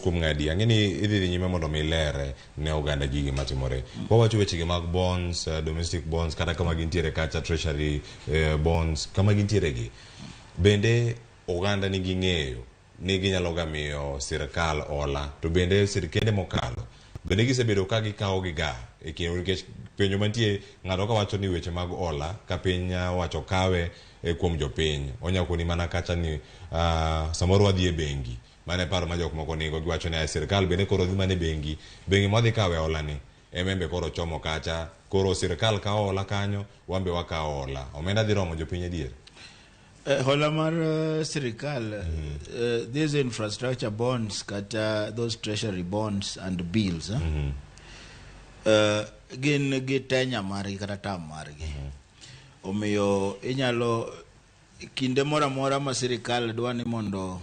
kuom ng'adi ang'e ni idhi dhi nyime mondo mi ilere ne oganda gigi matimore. Wawacho wechegi mag bonds, domestic bonds kata kama gintiere kacha treasury bonds kama gintiere gi. Bende oganda nigi ng'eyo ni ginyalo ga miyo sirkal hola to bende sirkende mokalo bende gisebedo ka gikawo gi ga e kinde nikech penjo mantie ng'ato ka wacho ni weche mag hola ka piny owacho kawe e kuom jopiny onya koni mana kacha ni samoro wadhi e bengi mano e paro ma jok moko nigo giwacho ni "Ai, sirkal bende koro dhi mana e bengi bengi mwadhi kawe hola ni ema koro chomo kacha koro sirkal kawo hola kanyo wan be wakawo hola omenda dhi romo jopiny adier Hola mar sirikal these infrastructure bonds kata those treasury bonds and bills gin gi tenure margi kata term margi. Omiyo inyalo kinde moro amora ma sirikal dwa ni mondo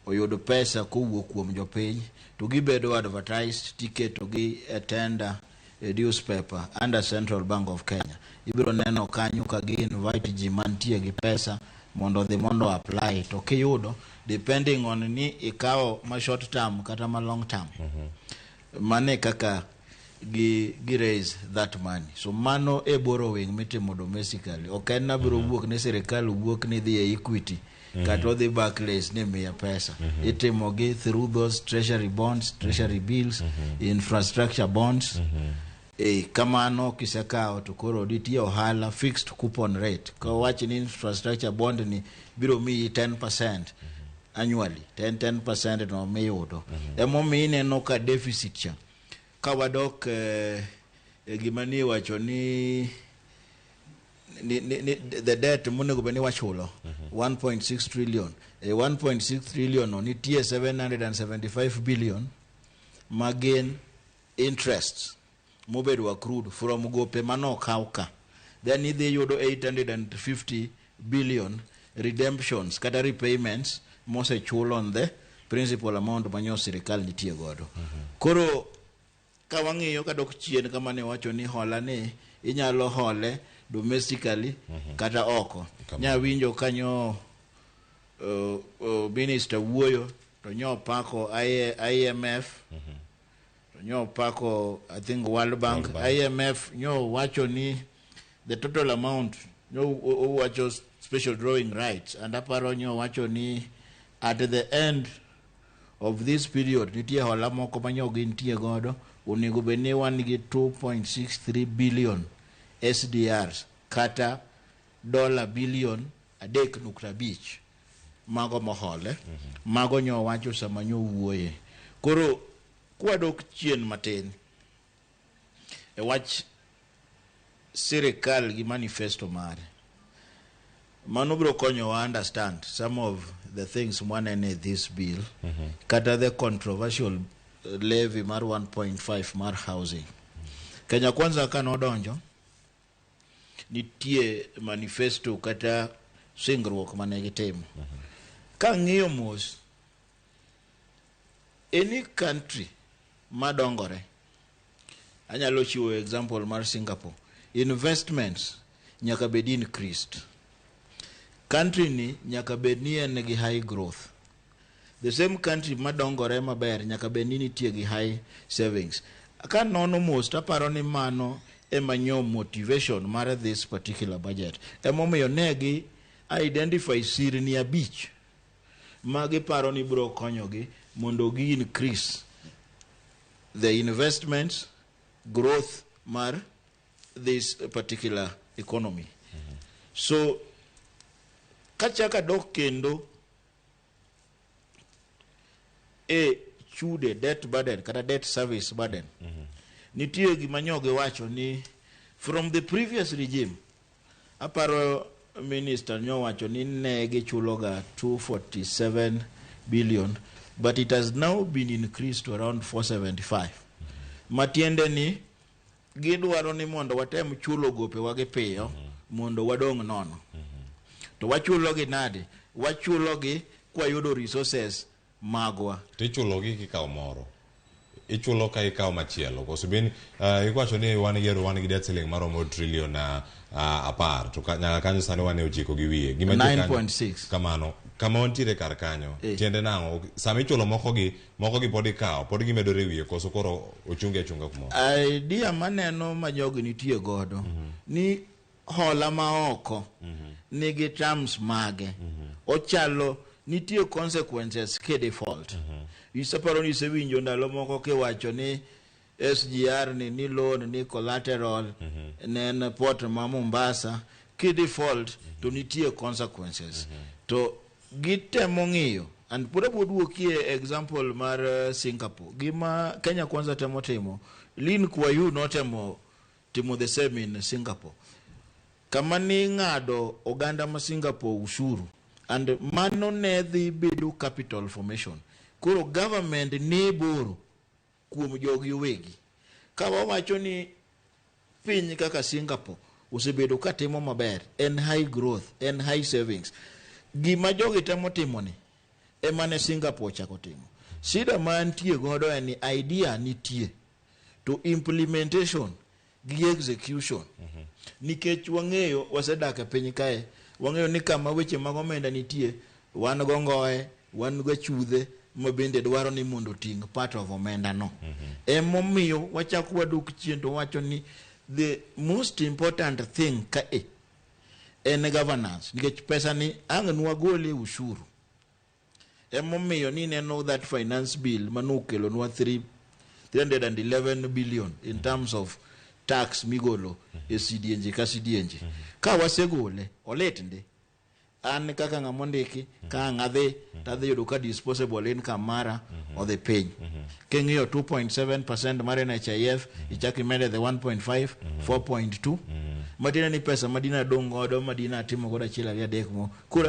oyud pesa kowuok kuom jopiny to gibedo advertised tiketo gi e tender e newspaper under Central Bank of Kenya. Ibiro neno kanyo ka gi invite ji mantie gi pesa mondo odhi mondo apply to kiyudo depending on ni ikawo ma short term kata ma long term. Mane kaka gi raise that money. So mano e borrowing mitimo domestically. Ok en nabiro wuok ni sirikal wuok ni dhi e Equity kata odhi Barclays ni miya pesa. Itimo gi through those treasury bonds, treasury bills, infrastructure bonds. E kamano kisekawo to koro nitie ohala fixed coupon rate. Ka wach ni infrastructure bond ni biro miyi 10% annually, 10 10% no miyudo. Emomiyo ineno ka deficit cha ka wadok e gima ni iwacho ni the debt monego bed ni wachulo 1.6 trillion. E 1.6 trillion no nitie 775 billion ma gin interests mobedo accrued from gope manokaw ka. Then idhi yudo 850 billion redemptions kata repayments mosechul on the principal amount manyo sirikal nitie godo. Koro ka wang'iyo kadok chien kama ne wacho ni hola ni inyalo hole domestically kata oko. Nya winjo kanyo minister wuoyo to nyo pako IMF to nyo pako, I think, World Bank. World Bank. IMF nyo wacho ni the total amount nyo owacho special drawing rights and aparo nyo wacho ni at the end of this period nitie hola moko ma nyo gintie godo onego bed ni wan gi 2.63 billion SDRs kata dola billion 3.5 mago mohole. Mago nyo wacho sama nyo wuoye. Koro kwadok chien matin e wach sirikal gi manifesto mare, mano biro konyowa understand some of the things mwaneno e this bill kata the controversial levy mar 1.5 mar housing. Kenya Kwanza ka nodonjo nitie manifesto kata singruok mane gitimo. Kang'iyo mos, any country madongore, anyalo chiwo example mar Singapore, investments nyaka bed increased. Country ni nyaka bed ni en gi high growth. The same country madongore maber nyaka bed ni nitie gi high savings. Ka nono mos taparo ni mano ema nyo motivation mar this particular budget. Emomiyo ne gi identify sirni abich ma giparo ni biro konyogi mondo gi increase the investments growth mar this particular economy. So kachaka dok kendo e chude debt burden kata debt service burden, nitie gima nyo giwacho ni from the previous regime, aparo minister nyo wacho ni ne gichuloga 247 billion, but it has now been increased to around 475, matiende ni gidwaro ni mondo watem chulo gopewa gi piyo mondo wadong' nono. To wachulogi nade? Wachulogi kwayudo resources magwa. Tichulogi kikawo moro ichulo ka ikawo machielo koso bin iwacho ni wan gi debt ceiling maromo trillion 10 to nyaka kanyo sani wan e 9 gi wiye. Gima nitie kanyo- 9.6. Kamano. Kama wantiere kar kanyo, Eh. tiende nang'o? Sama ichulo moko gi, moko gi pod ikawo, pod gimedore e wiye koso koro ochunge achunga kumoro? Idea maneno ma jogi nitie godo ni hola ma oko nigi terms mage ochalo nitie consequences ke default. Iseparo ni isewinjo ndalo moko kiwacho ni SGR ni loan ni collateral ne en port ma Mombasa ki default to nitie consequences to gitemo ng'iyo and pod abiro duokie example mar Singapore gima Kenya Kwanza temo timo Lee Kuan Yew notemo timo the same in Singapore kama ni ng'ado oganda ma Singapore ushuru and mano ne dhi bedo capital formation koro government ne boro kuom jogi owegi ka wawacho ni piny kaka Singapore osebedo ka timo maber en high growth en high savings gima jogi temo timo ni ema ne Singapore ochako timo shida mantie godo en ni idea nitie to implementation gi execution nikech wang'eyo wasedak e piny kae wang'eyo ni kama weche mag omenda nitie wan go ngoe wan go chudhe ma bende dwaro ni mondo oting' part of omenda no emomiyo wachako wadok chien to wacho ni the most important thing kae en governance nikech pesa ni ang' nwagole ushuru emomiyo ni neno that finance bill manokelonwa 311 billion in terms of tax migolo e sidienje ka sidienje ka wasegole olit ndi an kaka ng'ama ondiki ka ang' adhi tadhi yudo ka disposable income mara odhi piny king'iyo 2.7% mar NHIF ichak imede the 1.5 4.2 matiende ni pesa madina dong' godo madina atimo godo achiel ariyo adek mo koro.